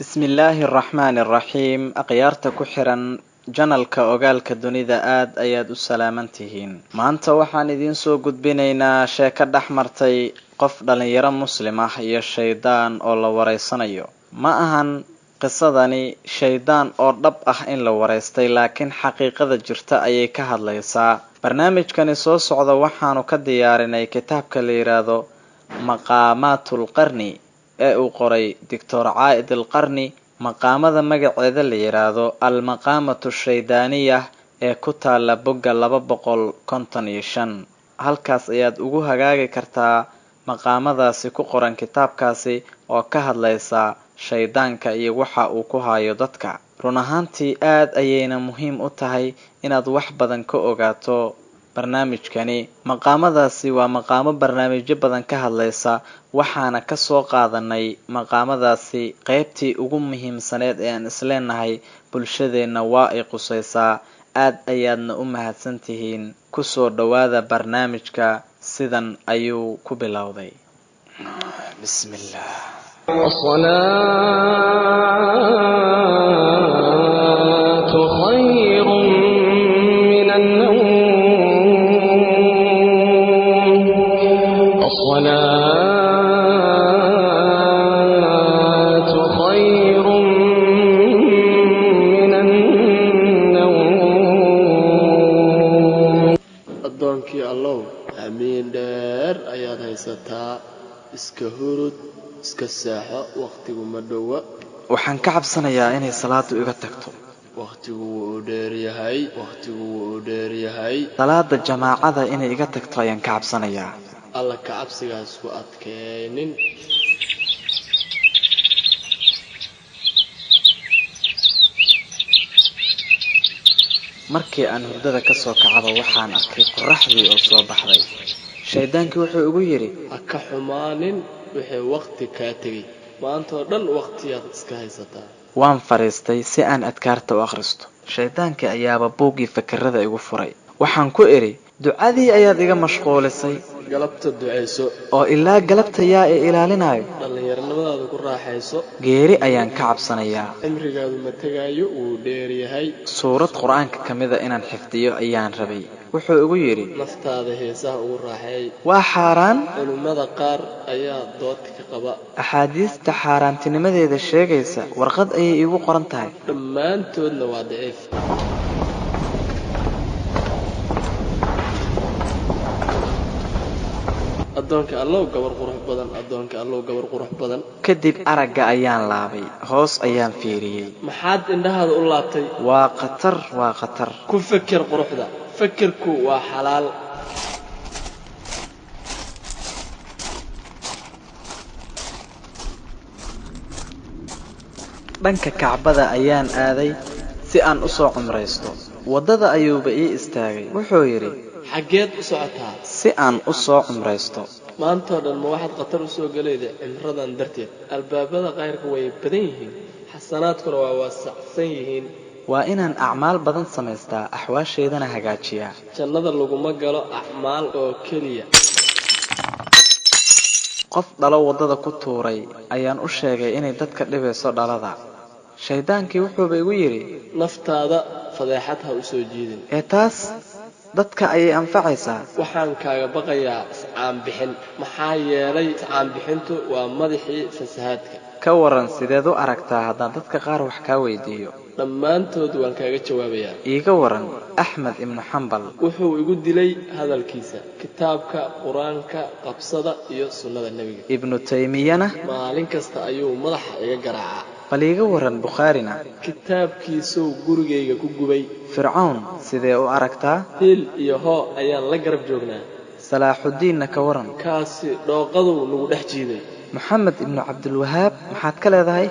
Bismillaahi Raxmaani Raxiim. Akhyaarta ku xiran janalka Ogaalka Dunida, aad ayaad u salaaman tihiin. Maanta waxaan idiin soo gudbinaynaa sheeko dhex martay qof dhalinyaro Muslim ah iyo shaydaan oo la wareysanayo. Ma ahan qisadani shaydaan oo dhab ah in la wareystay, laakiin xaqiiqada jirta ayay ka hadlaysaa. Barnaamijkani soo socda waxaanu ka diyaarinay kitaabka la yidhaahdo Maqaamaatul Qarni ee uu qoray Doctor Caa'id al Qarni, maqaamada magaceeda la yidhaahdo Almaqaamatu Shaydaaniyah ee ku taala bogga 255. Halkaas ayaad ugu hagaagi kartaa maqaamadaasi ku qoran kitaabkaasi oo ka hadlaysa shaydaanka iyo waxa uu ku hayo dadka. Run ahaantii aad ayayna muhiim u tahay inaad wax badan ka ogaato barnaamijkani. Maqaamadaasi waa maqaamo barnaamijyo badan ka hadlaysa, waxaana kasoo qaadanay maqaamadaasi qeybtii ugu muhiimsaneed ee aan isleenahay bulshadeenna waa ay qusaysaa. Aad ayaadna u mahadsan tihiin. Kusoo dhawaada barnaamijka. Sidan ayuu ku bilowday. Bismillah. الصلاة خير من النوم، الصلاة خير من النوم. Addoonkii Allow, amiin dheer ayaad haysataa. Iska hurud, iska seexo, wakhtigu ma dhowa. Waxaan ka cabsanayaa inay salaadu iga tagto. Wakhtigu wuu u dheeryahay, wakhtigu wuu u dheeryahay. Salaada jamaacada inay iga tagto ayaan ka cabsanayaa. Alla ka cabsigaas ku adkeenin. Markii aan hurdada ka soo kacaba, waxaan arkay qorraxdii oo soo baxday. Shayddaankii wuxuu igu yidhi: Ha ka xumaanin wixii wakhti kaa tegey. Maanta oo dhan wakhtiyaad iska haysataa. Waan fadhiistay si aan adkaarta u akhristo. Shayddaankii ayaaba buuggii fakerada igu furay. Waxaan ku idhi: "Ducadii ayaad iga mashquulisay." Galabta ducayso. Oo ilaa galabta yaa i ilaalinayo? Dhallinyaronimadaada ku raaxayso. Geeri ayaan ka cabsanayaa. Cimrigaadu ma tegaayo, wuu dheeryahay. Suurad Qur-aanka ka mida inaan xifdiyo ayaan rabay. Wuxuu igu yidhi: Naftaada heesaha ugu raaxeey. Waa xaaraan. Culimmada qaar ayaa dood ka qaba. Axaadiista xaaraantinimadeeda sheegaysa warqad ayay iigu qoran tahay. Dhammaantoodna waa daciif. Addoonka Allow, gabar qurux badan. Addoonka Allow, gabar qurux badan. Kadib aragga ayaan laabay, hoos ayaan fiiriyey. Maxaad indhahaada u laabtay? Waa khatar, waa khatar. Ku feker quruxda, fekerku waa xalaal. Dhanka Kacbada ayaan aaday si aan u soo cumraysto. Waddada ayuuba ii istaagay. Wuxuu yidhi: Xaggeed u socotaa? Si aan u soo cumraysto. Maantoo dhan ma waxaad khatar u soo gelayda cimradan darteed? Albaabada khayrka way badan yihiin, xasanaadkuna waa waasacsan yihiin. Waa inaan acmaal badan samaystaa, axwaashaydana hagaajiyaa. Jannada laguma galo acmaal oo keliya. Qof dhalo waddada ku tuuray ayaan u sheegay inay dadka dhibayso dhalada. Shayddaankii wuxuuba igu yidhi: Naftaada fadeexad ha u soo jiidin. Ee taas dadka ayay anfacaysaa. Waxaan kaaga baqayaa iscaanbixin, maxaa yeelay iscaanbixintu waa madaxii fasahaadka. Ka waran, sideed u aragtaa haddaan dadka qaar wax kaa weydiiyo? Dhammaantood waan kaaga jawaabayaa. Iiga waran Axmed Ibnu Xambal. Wuxuu igu dilay hadalkiisa: kitaabka Qur-aanka qabsada iyo sunnada Nebiga. Ibnu Taymiyana? Maalin kasta ayuu madaxa iga garaacaa. Bal iiga waran Bukhaarina. Kitaabkiisuu gurigayga ku gubay. Fircawn sidee u aragtaa? Hiil iyo hoo ayaan la garab joognaa. Salaaxudiinna ka waran? Kaasi dhooqaduu nagu dhex jiiday. Moxamed Ibnu Cabdilwahaab maxaad ka leedahay?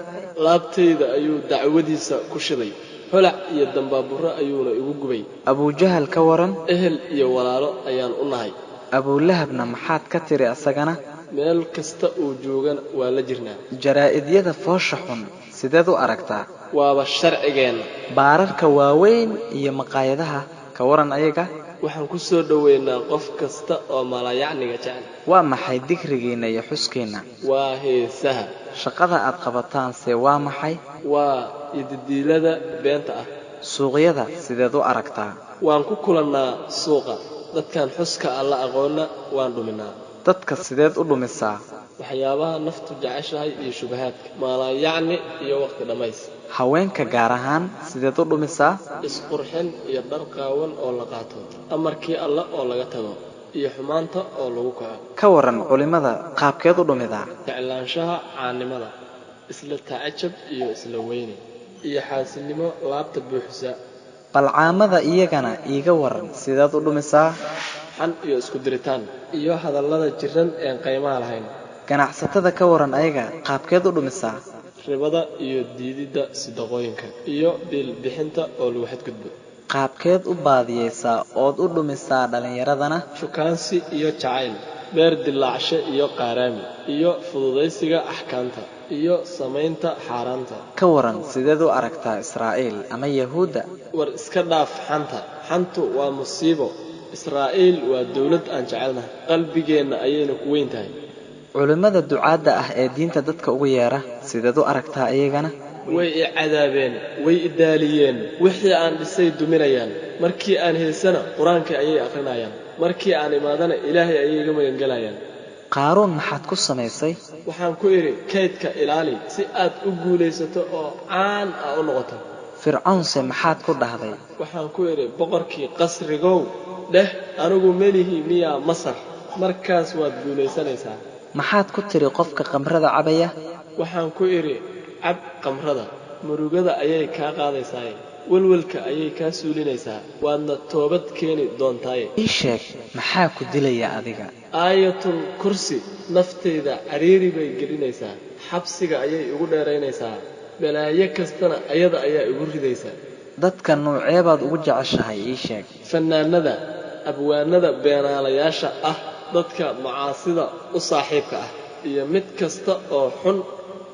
Laabtayda ayuu dacwadiisa ku shiday, holac iyo dambaaburo ayuuna igu gubay. Abujahal ka waran? Ehel iyo walaalo ayaan u nahay. Abulahabna maxaad ka tiri asagana? Meel kasta uu joogana waa la jirnaa. Jaraa'idiyada foosha xun sideed u aragtaa? Waaba sharcigeenna. Baararka waaweyn iyo maqaayadaha ka waran ayaga? Waxaan ku soo dhoweynaa qof kasta oo malayacniga jecel. Waa maxay dikrigiinna iyo xuskiinna? Waa heesaha. Shaqada aad qabataanse waa maxay? Waa ididiilada beenta ah. Suuqyada sideed u aragtaa? Waan ku kulannaa suuqa. Dadkaan xuska Alla aqoonna waan dhuminaa. Dadka sideed u dhumisaa? Waxyaabaha naftu jeceshahay iyo shubahaadka, maalaayacni iyo waqti dhammays. Haweenka gaar ahaan sideed u dhumisaa? Isqurxin iyo dhar qaawan oo la qaato, amarkii Alle oo laga tago, iyo xumaanta oo lagu kaco. Ka waran culimada, qaabkeed u dhumidaa? Jeclaanshaha caannimada, isla tacajab iyo isla weyne, iyo xaasidnimo laabta buuxisa. Bal caamada iyagana iiga waran, sideed u dhumisaa? Xan iyo isku diritaan iyo hadallada jiran een qiimaha lahayn. Ganacsatada ka waran ayaga, qaabkeed u dhumisaa? Ribada iyo diididda sadaqooyinka iyo biil bixinta oo lagu xadgudbo. Qaabkeed u baadiyeysaa ood u dhumisaa dhallinyaradana? Shukaansi iyo jacayl, beer dilaacshe iyo qaaraami, iyo fududaysiga axkaamta iyo samaynta xaaraanta. Ka waran sideed u aragtaa Israa'iil ama Yahuudda? War iska dhaaf xanta, xantu waa musiibo. Israa'iil waa dowlad aan jecelnahay, qalbigeenna ayayna ku weyn tahay. Culimmada ducaadda ah ee diinta dadka ugu yeera sideed u aragtaa iyagana? Way i cadaabeen, way i daaliyeen, wixii aan dhisay duminayaan. Markii aan heesana qur-aanka ayay akhrinayaan, markii aan imaadana Ilaahay ayay iga magangelayaan. Qaaruun maxaad ku samaysay? Waxaan ku idhi, kaydka ilaali si aad u guulaysato oo caan ah u noqoto. Fircoonse maxaad ku dhahday? Waxaan ku idhi, boqorkii qasrigow dheh, anigu melihii miyaa Masar? Markaas waad guulaysanaysaa. Maxaad ku tiri qofka khamrada cabaya? Waxaan ku idhi, cab khamrada, murugada ayay kaa qaadaysaaye, welwelka ayay kaa suulinaysaa, waadna toobad keeni doontaaye. Ii sheeg, maxaa ku dilaya adiga? Aayatul kursi naftayda cariiri bay gelinaysaa, xabsiga ayay igu dheeraynaysaa, balaayo kastana ayada ayaa igu ridaysaa. Dadka nuuceebaad ugu jeceshahay, ii sheeg. Fannaanada, abwaanada beenaalayaasha ah, dadka macaasida u saaxiibka ah, iyo mid kasta oo xun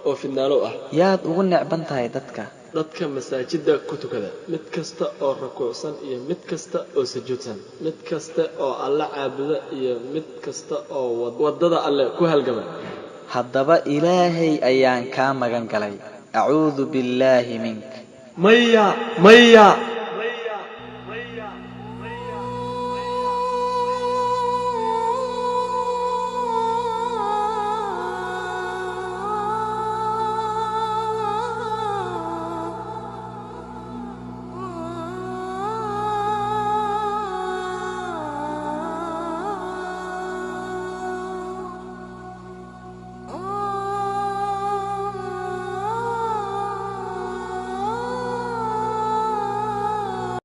oo fidnaalow ah. Yaad ugu necban tahay dadka? Dadka masaajidda ku tukada, mid kasta oo rukuucsan iyo mid kasta oo sujuudsan, mid kasta oo Alle caabuda iyo mid kasta oo waddada Alle ku halgama. Haddaba Ilaahay ayaan kaa magan galay, acuudu billaahi mink. Maya, maya.